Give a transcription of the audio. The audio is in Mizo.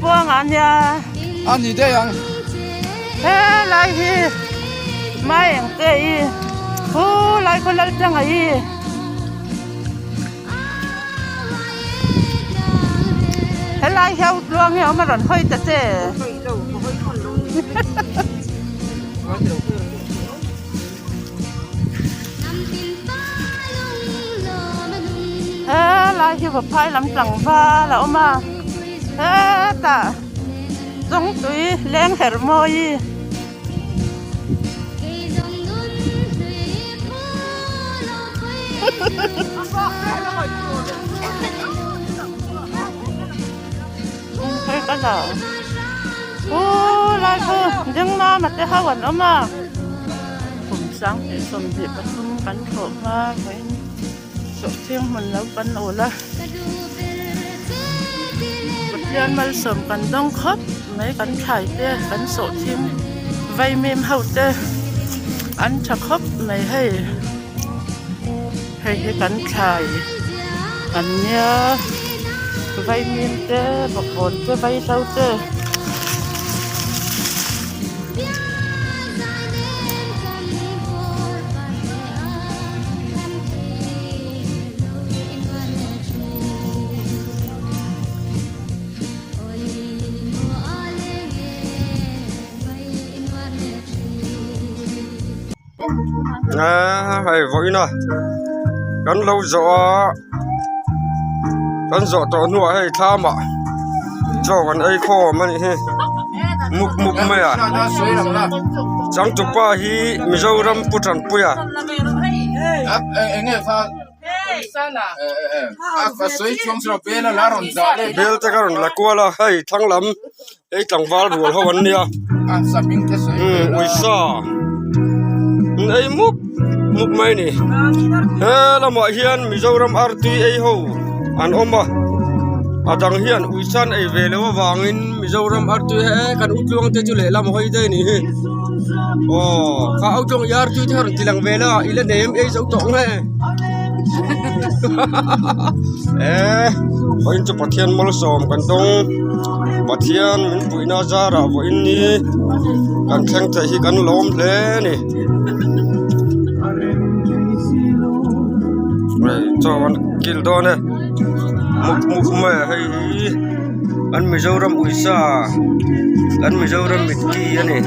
Buanga ania. A ni daih ang. He lai hi mai eng te i hu lai khaw lal tanga i. Helai hi a tluang hi a awm a rawn hawi ta che. Helai hi vaphai lam tlangval a awm a hetah chawngtui leng herh mawi. Lai chu ding mama te ho an awm a kum 2023 kan thawh hma vawiin sawhchiang hmun lo kan awl a Pathian malsawm kan dawng khawp mai kan thlai te kan sawhching vaimim ho te an tha khawp mai hei. Hei hi kan thlai an nia vaimim te bawkbawn te vaihlo te. A hei vawiin a kan lo zawh a kan zawh tawh hnuah hei thlam ah chaw kan ei khawm a nih hi mup mup mai a changtupa hi Mizoram pu Tanpuia. Bel te ka rawn la kual a hei thlang lam hei tlangval rual ho an nia uisa an ei mup mup mai a ni he lamah hian Mizoram artui ei ho an awm a a dang hian uisa an ei ve loh avangin Mizoram artui he kan utluang te chu lehlam hawi daih a nih hi aw kha utluang i artui te kha rawn ti lang ve la i la nei em ei zo tawh nge. Eh vawiin chu Pathian malsawm kan dawng Pathian min puihna zarah vawiin ni kan thleng theih hi kan lawm hle a ni hei chaw an kil dawn e mup mup mai a hei hi an Mizoram uisa an Mizoram mitki a ni.